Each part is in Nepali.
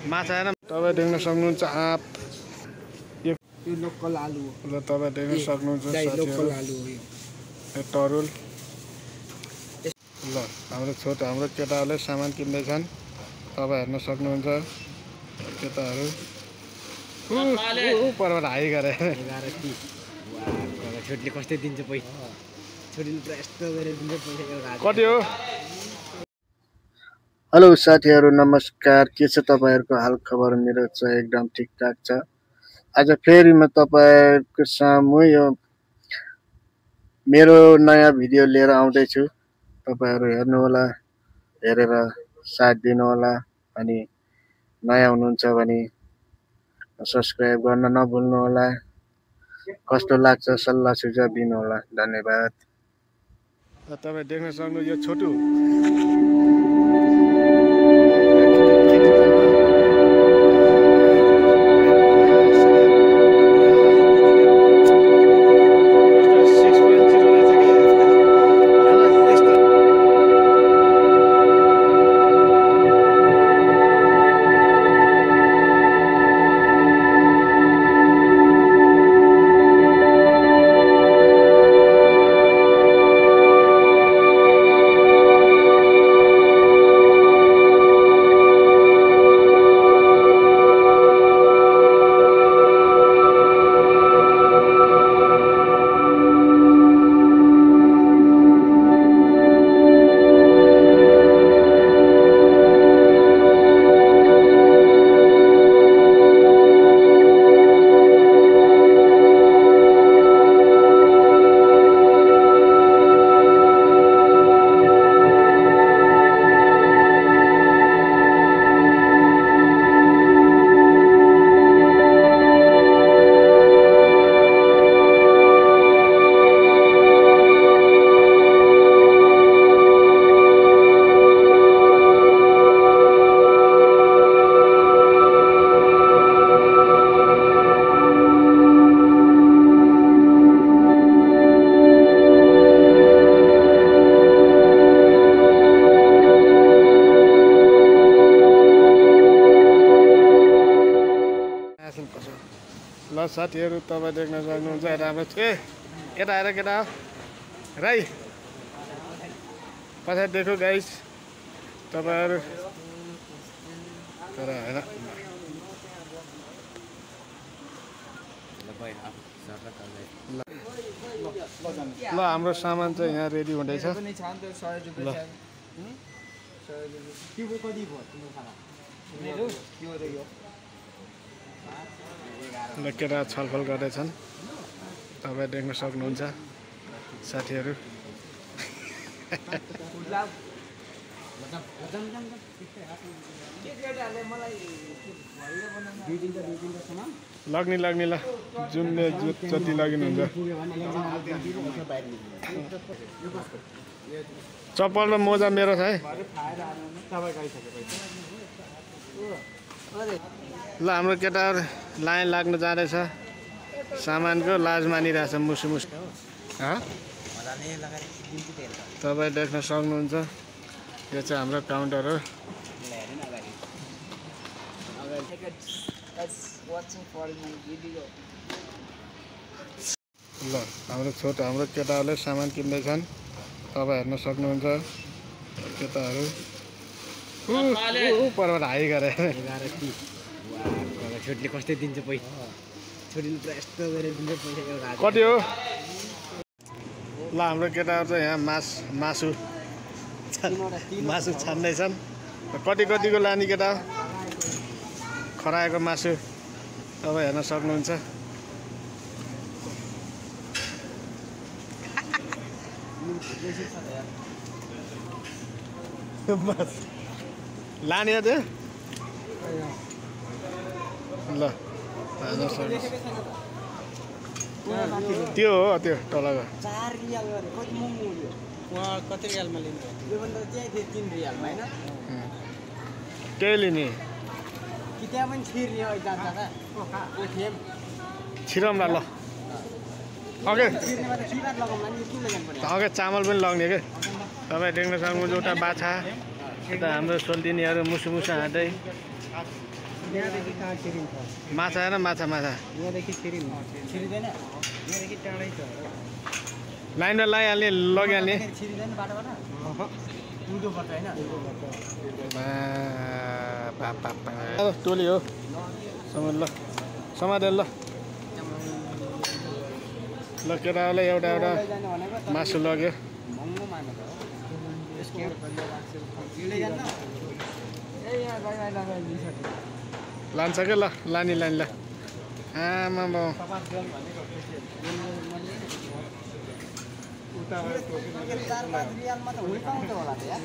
माछा हैन तपाईँ देख्न सक्नुहुन्छ आँप यो लोकल आलु हो ल तपाईँ देख्न सक्नुहुन्छ लोकल आलु हो यो तरुल ल हाम्रो केटाहरूले सामान किन्दैछन् तपाईँ हेर्न सक्नुहुन्छ केटाहरू परबाट हाई गरे छोरीले कस्तै दिन्छ पैसा छोरीले पुरा यस्तो गरेर दिन्छ पैसा कति हो हेलो साथीहरू नमस्कार के छ तपाईहरुको हाल खबर मेरो चाहिँ एकदम ठिकठाक छ आज फेरि म तपाईहरुको सामु यो मेरो नयाँ भिडियो लिएर आउँदै छु तपाईहरु हेर्नु होला हेरेर साथ दिनु होला अनि नयाँ हुनुहुन्छ भने सब्स्क्राइब गर्न नभुल्नु होला कस्तो लाग्छ सल्लाह सुझाव दिनु होला धन्यवाद तपाईं देख्न सक्नु यो छोटु ल साथीहरु तपाईं देख्न सक्नुहुन्छ राम्रो छ यता आएर केटा राई पछाडि देखो गाइस तपाईहरु तर हैन ल हाम्रो सामान चाहिँ यहाँ रेडी हुँदैछ ल केटा छलफल गर्दैछन् तपाईँ देख्न सक्नुहुन्छ साथीहरू लग्ने ल जुनले जति लगिनुहुन्छ चप्पल र मोजा मेरो छ है ल हाम्रो केटाहरू लाइन लाग्न जाँदैछ सामानको लाज मानिरहेछ मुसु तपाईँ देख्न सक्नुहुन्छ यो चाहिँ हाम्रो काउन्टर हो ल हाम्रो केटाहरूले सामान किन्दैछन् तपाईँ हेर्न सक्नुहुन्छ केटाहरू परबाट हाई गरे छोरीले कस्तै दिन्छ पैसा छोरीले पुरा यस्तो गरेर दिन्छ पैसा कति हो ल हाम्रो केटाहरू चाहिँ यहाँ मासु छान्दैछन् कतिको लाने केटा खराएको मासु तपाईँ हेर्न सक्नुहुन्छ लाने त्यो ल त्यो हो त्यो तलको 4 रियाल गरे कति महँगो हो वहाँ कति रियालमा लिनु यो भन्दा चाहिँ 3 रियालमा हैन के लिने कि त्यहाँ पनि छिर्ने हो दादा ओ थिएम छिरौँला ल ओके छिर्नेबाट छिरात लगाउँ नि किन लगाउनु पर्यो ओके चामल पनि लग्ने के तपाईँ देख्न सक्नुहुन्छ एउटा बाछा यता हाम्रो सोल्टिनीहरू मुसु मुसु हाँदै यहाँदेखि कहाँ छिरिन्छ माछा हेर माछा माछा यहाँदेखि छिरिँदैन यहाँदेखि टाढै छ लाइनमा लगाइहाल्ने लगिहाल्ने छिरिँदैन बाटोबाट उल्टो पर्छ होइन टोली हो समाज ल समातेर ल ल केटाहरूलाई एउटा एउटा मासु लग्यो महँगो मानेको हो यसको जान्न ए यहाँ लान्छ क्या ल लानी लानी ल आमा म रियालमा त हुनै पाउँछ होला त यार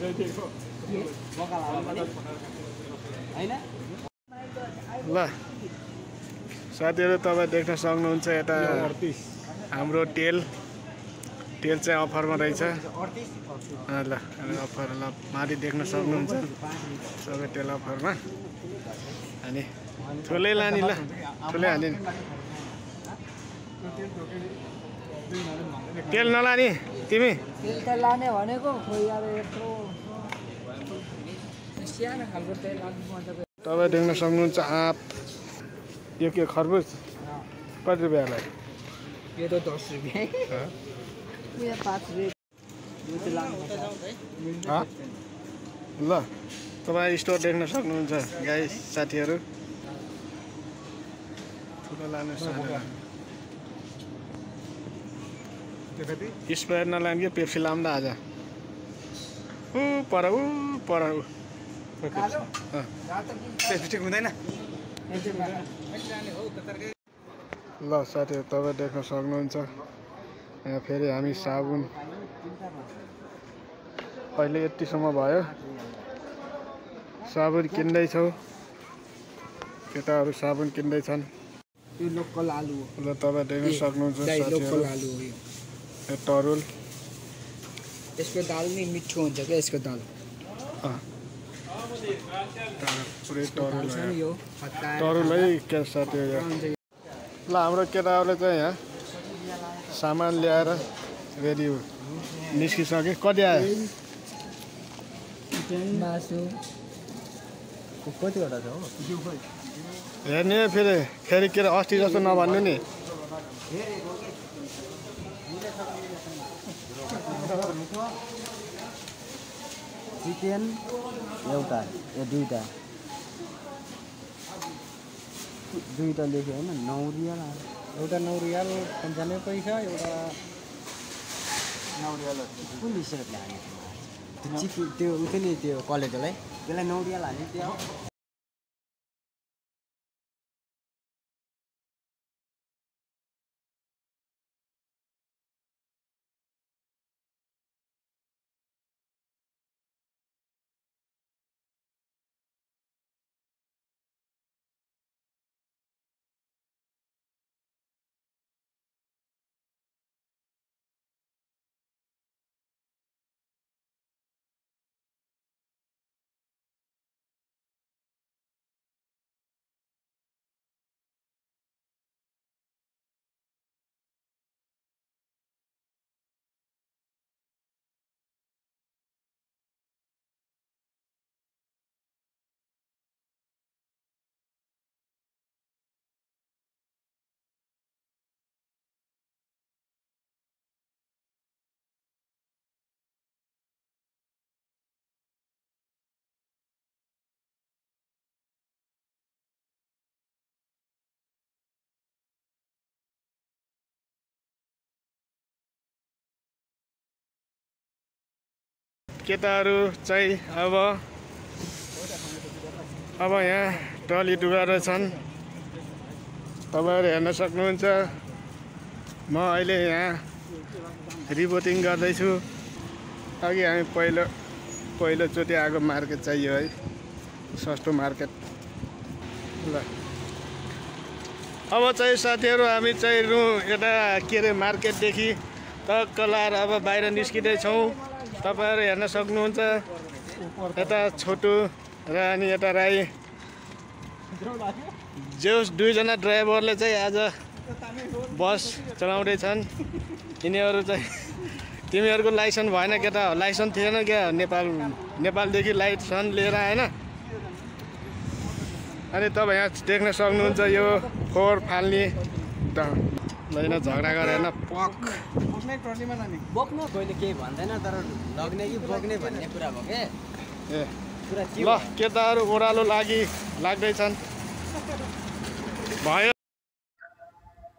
बगाल होइन ल साथीहरू तपाईँ देख्न सक्नुहुन्छ यता हाम्रो तेल चाहिँ अफरमा रहेछ ल अफर ल माथि देख्न सक्नुहुन्छ सबै तेल अफरमा अनि ठुलै लाने ल ठुलै हाल्ने तेल नलाने तिमी तेल त लाने भनेको खोइ अब यत्रो सानो खालको तेल तपाईँ देख्न सक्नुहुन्छ आँप यो के खरबुज कति रुपियाँलाई यो त 10 रुपियाँ यो 5 रुपियाँ ल तपाईँ स्टोर देख्न सक्नुहुन्छ गाइस साथीहरू ठुलो लानु स्प्राइट नलाने कि पेप्सी लाउँदा आज पर ठिक हुँदैन ल साथीहरू तपाईँ देख्न सक्नुहुन्छ यहाँ फेरि हामी साबुन अहिले यतिसम्म भयो साबुन किन्दैछौँ केटाहरू साबुन किन्दैछन् यो लोकल आलु हो ल तपाईँ देख्न सक्नुहुन्छ लोकल आलु हो यो तरुल यसको दाल नि मिठो हुन्छ क्या यसको दाल पुरै तरुल यो तरुलै क्या साथीहरू ल हाम्रो केटाहरूले चाहिँ यहाँ सामान ल्याएर रेडी निस्किसके कति आयो मासु कतिवटा छ हो हेर्ने फेरि के अरे अस्ति जस्तो नभन्नु नि चिकन एउटा या दुईवटा लेख्यो होइन 9 रियाल एउटा 9 रियाल 95 पैसा एउटा 9 रियाल कुन हिसाबले हाल्ने त्यो चिकन त्यो उयो नि त्यो कलेजोलाई त्यसलाई 9 रियाल हाल्ने त्यो केटाहरू चाहिँ अब यहाँ टली डुबाएर छन् तपाईँहरू हेर्न सक्नुहुन्छ म अहिले यहाँ रिपोर्टिङ गर्दैछु अघि हामी पहिलोचोटि आएको मार्केट चाहिँ यो है सस्तो मार्केट ल अब चाहिँ साथीहरू हामी चाहिँ यता के अरे मार्केटदेखि टक्क लाएर अब बाहिर निस्किँदैछौँ तपाईहरु हेर्न सक्नुहुन्छ यता छोटु र अनि यता राई जेउस दुईजना ड्राइभरले चाहिँ आज बस चलाउँदै छन्। तिनीहरु चाहिँ तिमीहरूको लाइसेन्स भएन केटा लाइसेन्स थिएन क्या नेपालदेखि लाइसेन्स लिएर आएन अनि तपाईँ यहाँ देख्न सक्नुहुन्छ यो फोहोर फाल्ने होइन झगडा गरेर पक बोक्नु कहिले केही भन्दैन तर लग्ने कि बोक्ने भन्ने कुरा भयो के ए कुरा ल केटाहरू ओह्रालो लाग्दैछन् भयो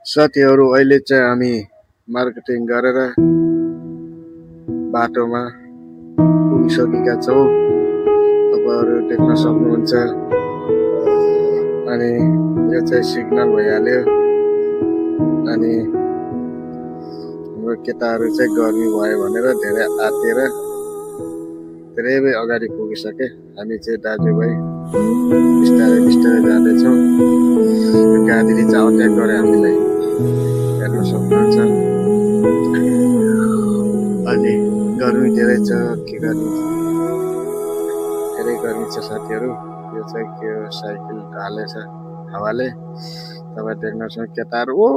साथीहरू अहिले चाहिँ हामी मार्केटिङ गरेर बाटोमा पुगिसकेका छौँ तपाईँहरू देख्न सक्नुहुन्छ अनि यो चाहिँ सिग्नल भइहाल्यो अनि हाम्रो केटाहरू चाहिँ गर्मी भयो भनेर धेरै आत्तिएर धेरै अगाडि पुगिसके हामी चाहिँ दाजुभाइ बिस्तारै बिस्तारै जाँदैछौँ गाडीले चाहिँ अट्याक गरे हामीलाई हेर्न सक्नुहुन्छ अनि गर्मी धेरै छ के गर्ने धेरै गर्मी छ साथीहरू यो चाहिँ के हो साइकल ढालेछ हावाले तपाईँ देख्न सक्नुहुन्छ केटाहरू ओ